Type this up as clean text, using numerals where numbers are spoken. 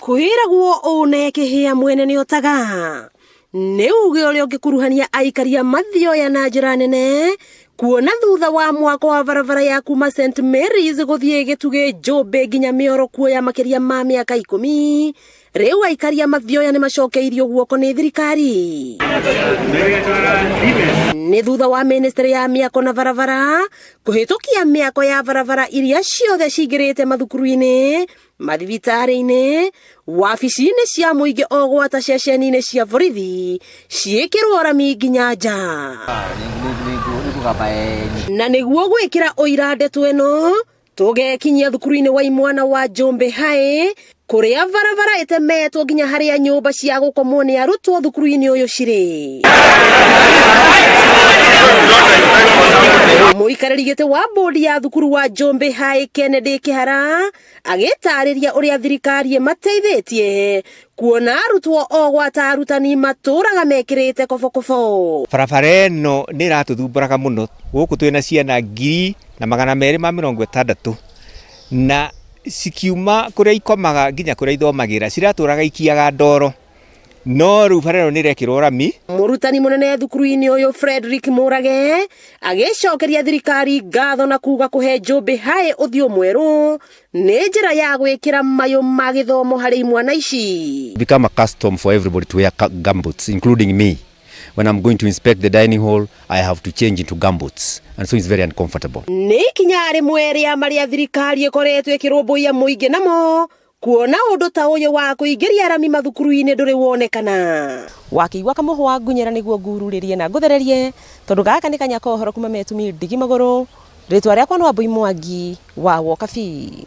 Kwĩragwo ũne kĩhĩa mwene nĩ otaga. Nĩ uge ũrĩa ũngĩkuruhania aikari a Mathioya na njĩra nene kuona thutha wa mwako wa barabara ya kuma St Mary's gũthiĩ Gĩtugĩ Njũmbĩ nginya Mĩoro kuoya makĩria ma mĩaka ikũmi rĩu aikari a Mathioya nĩ macokeirio guoko nĩ thirikari. Nĩ thutha wa ministry ya mĩako na barabara kũhĩtũkia mĩako ya barabara iria ciothe cingĩrĩte mathukuru-inĩ, mathibitarĩ-inĩ, wabici-inĩ cia mũingĩ o gwata ceceni-inĩ cia borithi ciĩkĩrwo rami nginya nja. Na nĩguo gwĩkĩra ũira ndeto ĩno tũgekinyia thukuru-inĩ wa imwana wa Njũmbĩ High kũrĩa barabara ĩtemetwo nginya harĩa nyũmba cia gũkomwo nĩ arutwo thukuru-inĩ ũyũ cirĩ. Mũikarĩri gĩtĩ wa bodi ya thukuru wa Njũmbĩ High Kennedy Kĩhara agĩtarĩria ũrĩa thirikari ĩmateithĩtie kuona arutwo o gwata arutani matũraga mekĩrĩte kobokobo. Barabara ĩno nĩ ĩratũthumbũraga mũno gũkũ twĩna ciana 1260 na cikiuma kũrĩa ikomaga nginya kũrĩa ithomagĩra ciratũraga ikiaga ndoro no rĩu bara ĩno nĩ ĩrekĩrwo rami. Mũrutani mũnene thukuru-inĩ ũyũ Frederick Mũrage agĩcokeria thirikari ngatho na kuga kũhe Njũmbĩ High ũthiũ mwerũ nĩ njĩra ya gwĩkĩra mayũ ma gĩthomo harĩ imwana ici. Become a custom for everybody to wear gumboots, including me. When I'm going to inspect the dining hall, I have to change into gumboots, and so it's very uncomfortable. Nĩ ikinya rĩmwe rĩa marĩa thirikari ĩkoretwo ĩkĩrũmbũiya mũingĩ namo kuona ũndũ ta ũyũ wa kũingĩria rami mathukuru-inĩ ndũrĩ wonekana. Wakĩigua kamũhwa ngunyĩra nĩguo ngururĩrie na ngũthererie tondũ gaka nĩ kanya ka ũhoro kuma metumi ndigi magũrũ. Rĩtwa rĩakwa nĩ Wambui Mwangi wa Wokabi.